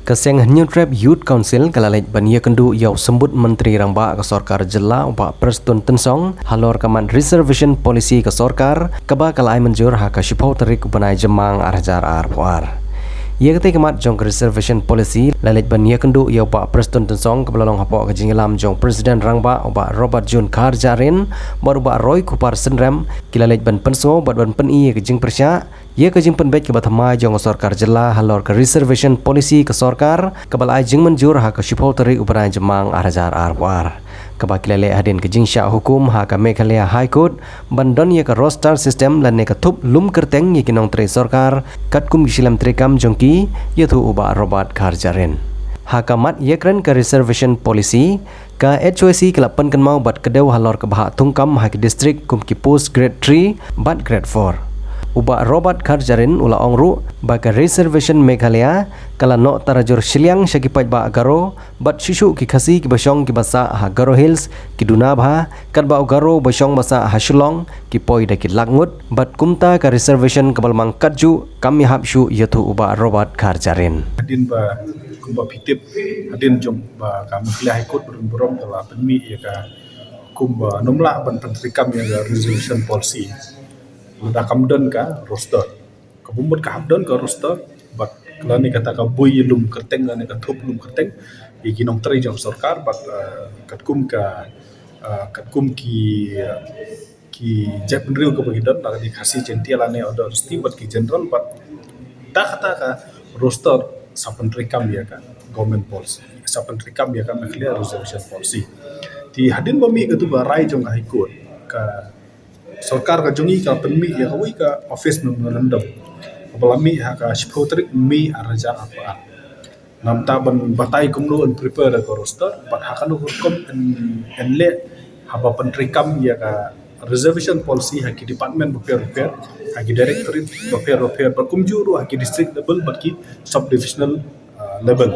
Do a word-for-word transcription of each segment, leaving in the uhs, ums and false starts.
Ka seng Hynñiewtrep Youth Council ka la leit ban ïakynduh ïa u Symbud Myntri Rangbah ka Sorkar Jylla u Bah Prestone Tynsong halor ka mat Reservation Policy ka Sorkar kaba ka la ai mynjur ha ka shiphew tarik u bnai Jymmang ar hajar arphew ar. Ïa katei ka mat jong ka Reservation Policy la leit ban ïakynduh ïa u Bah Prestone Tynsong kaba la long hapoh ka jingïalam jong President Rangbah u Bah Robert June Kharjahrin bad u Bah Roy Kupar Synrem, ki la leit ban pynsngew bad ban pyni ïa ka jingpyrshah ïa ka jingpynbeit kaba thymmai jong ka Sorkar Jylla halor ka Reservation Policy ka Sorkar kaba la ai jingmynjur ha ka shiphew tarik u bnai Jymmang ar hajar arphew ar, kaba ki la leh hadien ka jingshah hukum ha ka Meghalaya High Court ban don ïa ka roster system lane ka thup lum kyrteng ïa ki nongtrei sorkar katkum ki shlem treikam jong ki, ïathuh u Bah Robert Kharjahrin. Ha ka mat ïakren ka Reservation Policy, ka H Y C ka la pynkynmaw bad kdew halor ka bhah thungkam ha ki distrik kum ki post Grade three bad Grade four. U Bah Robert Kharjahrin u la ong ruh ba ka Reservation Meghalaya ka la noh tarajur shiliang sha ki paidbah Garo bad shuh shuh ki Khasi kiba shong kiba sah ha Garo Hills ki duna bha, katba u Garo ba shong ba sah ha Shillong ki poi da ki lak ngut, bad kumta ka Reservation kaba la mang katjuh kam ïahap shuh, ïathuh u Bah Robert Kharjahrin. Hadien ba kumba phi tip, hadien jong ba ka Meghalaya High Court burom burom ka la pynmih ïa ka kumba nym lah ban pyntreikam ïa ka Reservation Policy lada kam don ka roster. Kaba mut ka hap don ka roster bad lane kata ka buh lum kyrteng lane ka thup lum kyrteng ïa ki nongtrei jong sorkar bad, eh, katkum ka, eh, katkum ki, eh, ki jaitbynriew kaba ki don, lane Khasi, Jaintia lane other S T bad ki general bad da kata ka roster sa pyntreikam ïa ka government policy, sa pyntreikam ïa ka Meghalaya Reservation Policy. Te hadien ba mih katu ka rai jong ka High Court, ka sorkar ka jong ngi ka pynmih ïa kawei ka office memorandum kaba la mih ha ka shiphew tarik May ar hajar arphew ar. Namar ban batai kumno yn prepare ka roster bad ha kano ka rukom yn, yn leh haba pyntreikam ïa ka reservation policy ha ki department bapher bapher, ha ki directorate bapher bapher, bad kumjuh ruh ha ki district level bad ki subdivisional, uh, level.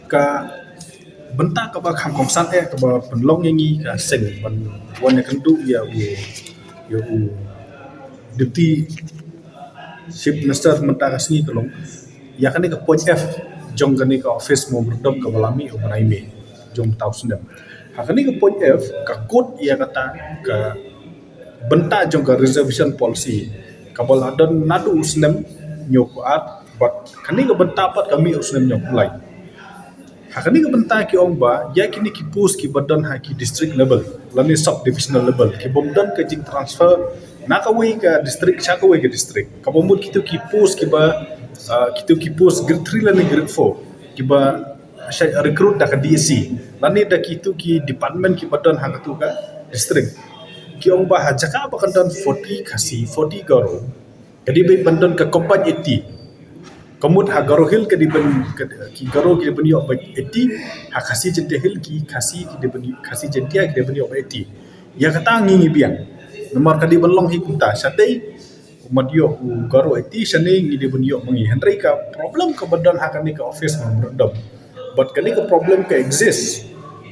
Ka bynta kaba kham kongsan eh kaba pynlong ïa ngi ka seng ban wan ïakynduh ïa u, ïa u Deputy Chief Minister mynta ka sngi ka long ïa kane ka point F jong kane ka office memorandum kaba la mih ha u bnai May jong mynta u snem. Ha kane ka point F ka kut ïa kata ka bynta jong ka reservation policy kaba la don naduh u snem hynñiewphew ar bad kane ka bynta pat ka mih ha u snem hynñiewphew lai. Ha kane ka bynta ki ong ba ïa kine ki post kiba don ha ki district level lane subdivisional level ki bym don ka jingtransfer na kawei ka district sha kawei ka district, kaba mut kito ki post kiba, ah, kito ki post grade three lane grade four kiba shah recruit da ka D S C lane da kito ki department kiba don ha katu ka district. Ki ong ba ha jaka ba kan don forty Khasi, forty Garo, ka dei ban don ka combined eighty. Ka mut ha Garo Hill ka dei ban, ka, ki Garo ki dei ban ïoh ba eighty, ha Khasi Jaintia Hill ki Khasi ki dei ban, Khasi Jaintia ki dei ban ïoh ba eighty. Ïa kata ngi ngi biang. Namar ka dei ban long hi kumta, shatei u mat ïoh u Garo eighty, shane ngi dei ban ïoh ma ngi. Hynrei ka problem kaba don ha kane ka office memorandum bad kane ka problem ka exist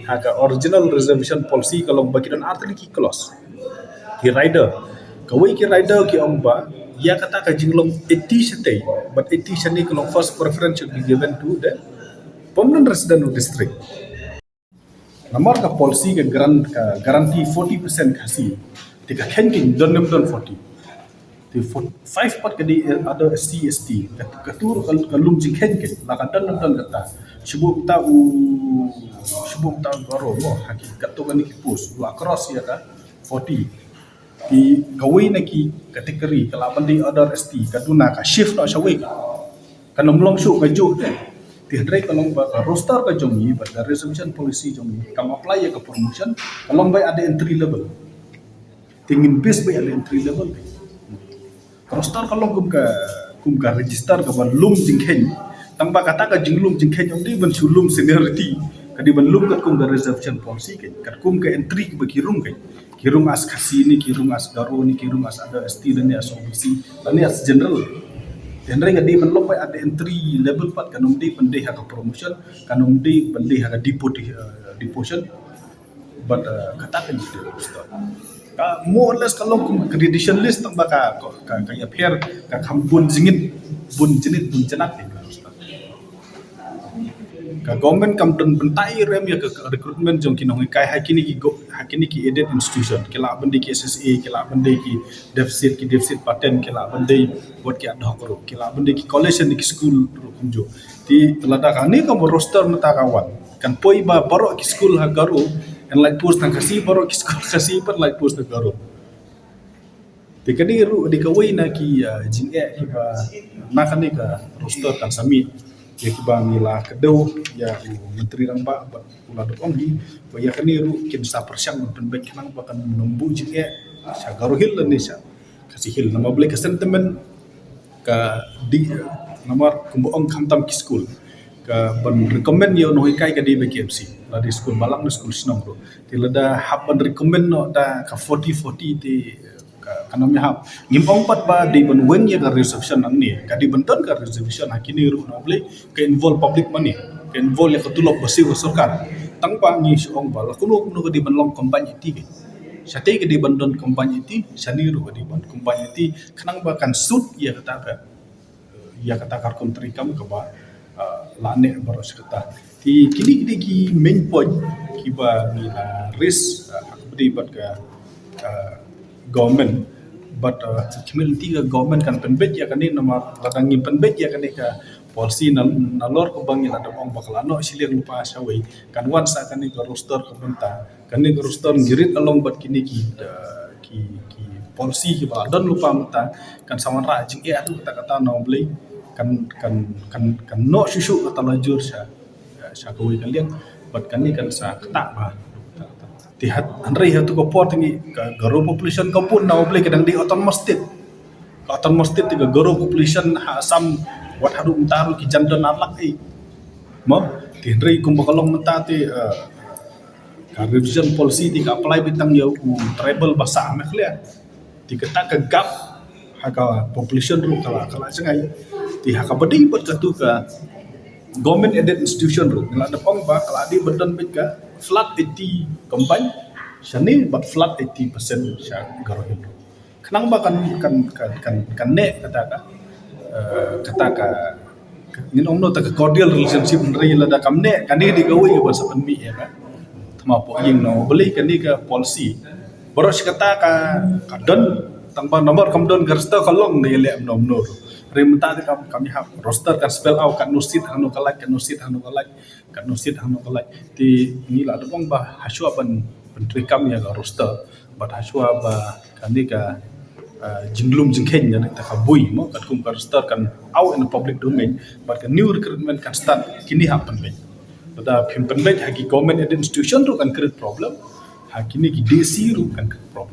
ha ka original reservation policy ka long ba ki don artylli ki clause, ki rider. Kawei ki rider ki ong ba ïa kata ka jinglong eighty shatei bad eighty shane ka long first preference should be given to the permanent resident of district. Namar ka policy ka grant, ka guarantee forty percent Khasi. Te ka kheiñ ki don ne ym don forty. Te five pat ka dei other S C, S T. Ka, ka tur ka, ka lum jingkheiñ ka. La ka don, don, don kata. Shu buh mynta u, shu buh mynta u Garo mo, ha ki, kato kane ki post. La cross ïa ka forty. Ki kawei na ki category, ka la ban dei other S T, ka duna ka shift noh shawei. Kan ym long shuh kajuh te. Te hynrei ka long ba ka roster ka jong ngi, ba ka reservation policy jong ngi, kam apply ïa ka promotion, ka long ba ïa the entry level. Te ngin base ba ïa the entry level. Ka roster ka long kum ka, kum ka register kaba lum jingkheiñ. Tang ba kata ka jinglum jingkheiñ ym dei ban shu lum seniority. Ka dei ban lum katkum ka reservation policy ka. Katkum ka entry kaba ki rung ka. Ki rung as Khasi ne, ki rung as Garo ne, ki rung as other S T ne, as O B C ne, as general. Hynrei ka dei ban long ba ïa the entry level pat, kan ym dei ban dei ha ka promotion, kan ym dei ban dei ha ka deputi-, eh, deposition. But, uh, kata ka dei ka roster. Ka more or less ka long kum ka tradition list tang ba ka, ka, ka ïapher ka kham bun jingit, bun jingit, bun jingit ka roster. Ka government kam don bynta rem ïa ka recruitment jong ki nonghikai ha kine ki go, ha kine ki aided institution. Ki lah ban dei ki S S A, ki lah ban dei ki deficit, ki deficit pattern, ki lah ban dei wat ki ad hoc ruh, ki lah ban dei ki college ne ki school ruh kumjuh. Te lada kane ka roster mynta ka wan, kan poi ba baroh ki school ha Garo yn lait post tang Khasi, baroh ki school Khasi pat lait post tang Garo. Te kane ruh dei kawei na ki, ah, jingeh kiba na kane ka roster kan sa mih ïa kiba ngi la kdew ïa u Myntri Rangbah bad u la dep ong hi ba ïa kane ruh kin sa pyrshang ban pynbeit khnang ba kan nym buh jingeh sha Garo Hills lane sha Khasi Hills. Namar balei ka sentiment ka dei, namar kumba ong khamtam ki school, ka ban recommend ïa u nonghikai ka dei ba K M C, lada skul balang ne skul shnong ruh. Te lada hap ban recommend noh da ka forty forty te ka, kan ym ïahap. Ngim ong pat ba dei ban weng ïa ka reservation nangne, ka dei ban don ka reservation ha kine ruh namar balei ka involve public money, ka involve ïa ka tulop ba siew ka sorkar. Tang ba ngi shu ong ba la kumno kumno ka dei ban long combined eighty. Shatei ka dei ban don combined eighty, shane ruh ka dei ban combined eighty, khnang ba kan suit ïa kata ka, ïa kata ka rukom treikam kaba, ah, la neh baroh shi katta. Te kine ki dei ki main point kiba ngi la raise, ah, ha kaba dei bad ka, ah, government. Bad, ah, ki mel ti ka government kan pynbeit ïa kane namar lada ngim pynbeit ïa kane ka policy na, nalor kaba ngi la dep ong ba ka la noh shiliang lypa shawei, kan wan sa kane ka roster ka mynta. Kane ka roster ngi rit along bad kine ki, ah, ki, ki policy kiba la don lypa mynta, kan sa wanrah jingeh haduh katta katta namar balei kan, kan, kan, kan noh shuh shuh kata la jur sha, sha kawei ka liang bad kane kan sa ktah bha. Te hat, hynrei hato ka por te ngi ka Garo population ka bun namar balei ka dang dei autonomous state. Ka autonomous state te ka Garo population ha Assam wat haduh mynta ruh ki jan don ar lak ei. Mo, te hynrei kumba ka long mynta te, ah, ka reservation policy te ka apply beit tang ïa u tribal ba sah Meghalaya. Te kata ka gap ha ka population ruh ka la, ka la jngai. Te ha kaba dei bad katu ka government aided institution ruh ngi la dep ong ba ka la dei ban don beit ka flat eighty combined, shane bad flat eighty percent sha Garo Hills ruh. Khnang ba kan, kan, kan, kan, kan neh kata ka, eh, kata ka, ngin ong no ta ka cordial relationship, hynrei lada kam neh kane dei kawei ba sa pynmih ïa ka thma pohïing namar balei kane ka policy. Baroh shi katta ka, ka don, tang ba namar kam don ka roster ka long ne leh mno mno. Hynrei mynta te kam, kam ïahap, roster kan spell out katno seat hangno ka lait, katno seat hangno ka lait. Katno seat hangno ka lait. Te ngi la dep ong ba hashwa ban, ban treikam ïa ka roster bad hashwa ba kane ka, ah, jinglum jingkheiñ ïa kata ka bui mo, katkum ka roster kan out in the public domain bad ka new recruitment kan start, kine hap pynbeit. Lada phim pynbeit ha ki government aided institution ruh kan create problem, ha kine ki D C ruh kan create problem.